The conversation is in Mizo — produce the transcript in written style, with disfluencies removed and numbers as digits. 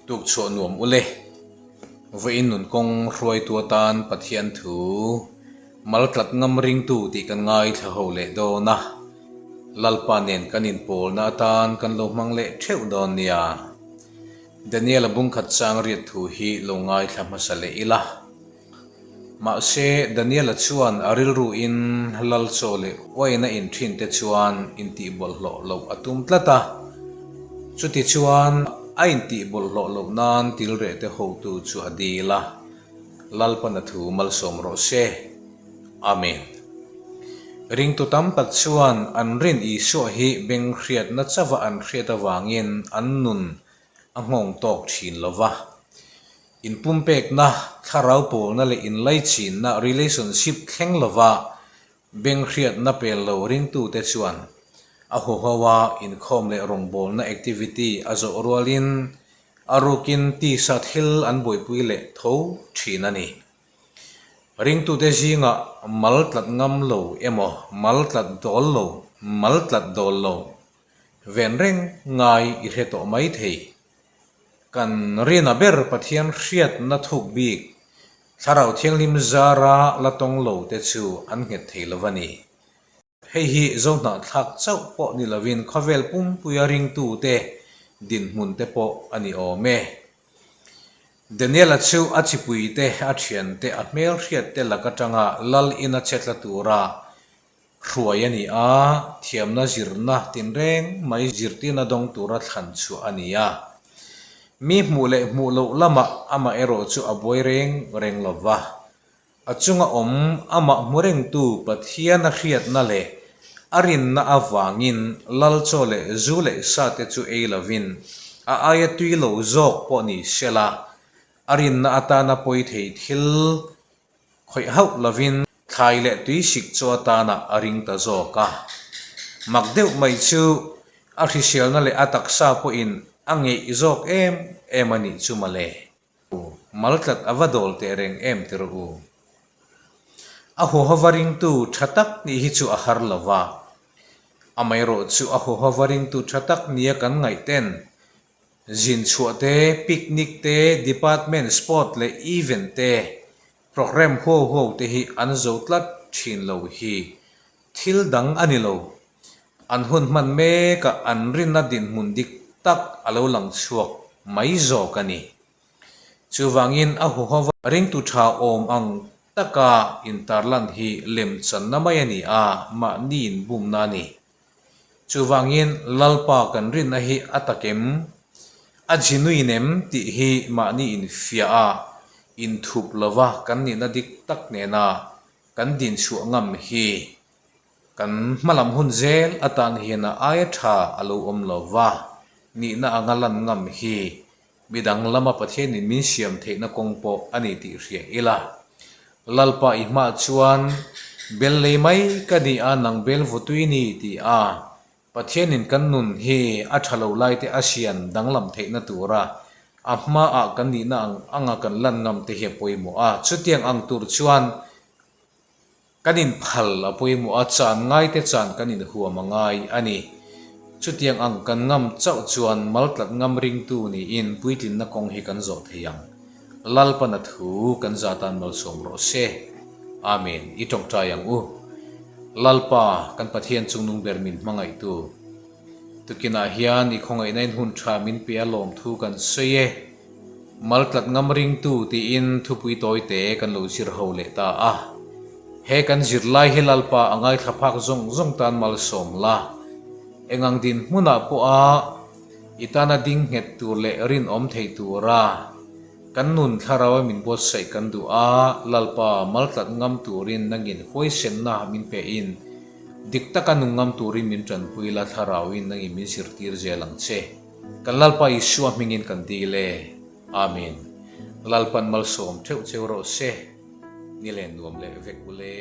Tukchhuah nuam ule. Vawiin nun kawng hruaitu atan Pathian thu mal tlat ngam ringtu tih kan ngaithla ho leh dawn a. Lalpa nen kan inpawlna atan kan lo hmang leh theuh dawn nia. Daniel-a bungkhat chang riat thu hi lo ngaithla hmasa leh ila. Mahse, Daniela chuan a rilruin lal chaw leh uain a in thin te chuan intihbawlhhlawh loh a tum tlat a. Chutichuan, a intihbawlhhlawh loh nan tilreh te hotu chu a dil a, Lalpan a thu malsawm rawh se. Amen. Ringtu tam tak chuan an rin Isua hi beng hriatna chauha an hriat avangin an nun a nghawng tawk thin lo va. Inpumpekna, thlarau pawlna leh inlaichinna, relationship, thleng lova beng hriatna pel lo ringtute chuan a huho a inkhawm leh rawngbawlna activity a zawh rualin a rukin tisa thil an buaipui leh tho thin a ni. Ringtute zingah mal tlat ngam lo emaw mal tlat dawl lo, mal tlat dawl lo ven reng ngai i hre tawh mai thei. Kan rina ber Pathian hriatna thuk bik Thlarau Thianghlim zara la tawng lo te chu an nghet thei lo va ni. Hei hi Zohnahthlak chauh pawh ni lovin khawvel pumpuia ringtute dinhmun te pawh a ni awm e. Daniela chu a chipuite, a thiante, a hmelhriatte lak atanga lal ina che tla tura Hruai a ni a, thiamna zirna tinreng mai zirtirna dawng tura thlan chhuah a ni a. Mi hmuh leh hmuh loh lamah amah erawh chu a buai reng reng lo va. A chunga awm amah hmu rengtu Pathian a hriatna leh a rinna avangin lal chaw leh zu leh sa te chu ei lovin a aia tui lo zawk pawh ni sela a rinna atana pawi thei thil Khawih hauh lovin thlai leh tui sik chu atanah a ring ta zawk a. Mak deuh mai chu a hriselna leh a taksa pawhin a ngeih zawk em em a nih chu mawle. Mal tlat a va dawl teh reng em ti rawh u. A huhova ringtu tha tak nih hi chu a har lo va. Amaherawh chu a huhova ringtu tha tak nia kan ngaih ten Zin chhuah te, picnic te, department sport leh event te, programme huau huau te hi an zo tlat thin lo hi thil dang a ni lo. An hun hman mekah an rinna dinhmun dik tak a lo lang chhuak mai zawk a ni. Chuvangin a huhova ringtu tha awm ang taka intarlan hi lemchanna mai a ni a, mahni inbumna a ni. Chuvangin Lalpa kan rinna hi a takem, a genuine em tih hi mahni infiah a, inthup lova kan nihna dik tak nena kan dinchhuah ngam hi kan hmalam hun zel atan hian a aia tha a lo awm lova, nihna anga lan ngam hi Midang lama Pathianin min siam theihna kawng pawh a ni tih hria ila. Lalpa i hmah chuan bel lei mai ka ni a, nang bel vutui ni ti a, Pathianin kan nun hi a tha lo lai te a sian danglam theihna tura a hmaah kan nihna ang anga kan lan ngam te hi a pawimawh a, chutiang ang tur chuan Kan inphal a pawimawh a, chan ngaite chan kan inhuam a ngai a ni. Chutiang ang kan ngam chauh chuan maltlat ngam ringtu niin puitlinna kawng hi kan zawh thei ang. Lalpana thu kan za tan malsawm rawh se. Amen. I tawngtai ang u. Lalpa, kan Pathian chungnung ber min hmangaihtu. Tukinah hian i khawngaihna in hun tha min pe a lawmthu kan sawi e. Maltlat ngam ringtu tiin thupui tawi te kan lo zir ho leh ta a. He kan zirlai hi Lalpa a ngaithla phak zawng zawng tan malsawm la. Engang dinhmunah pawha i tana ding nghet tur leh rinawm thei tura kan nun thlarau a min buatsaih kan duh a, Lalpa maltlat ngam turin nangin huaisenna min pe in dik taka nung ngam turin min tanpui la thlarauin nangin min zirtir zel ang che. Kan Lalpa Isua hmingin kan dil e. Amen. Lalpan malsawm theuh cheu rawh se. Ni len nuam leh vek ule.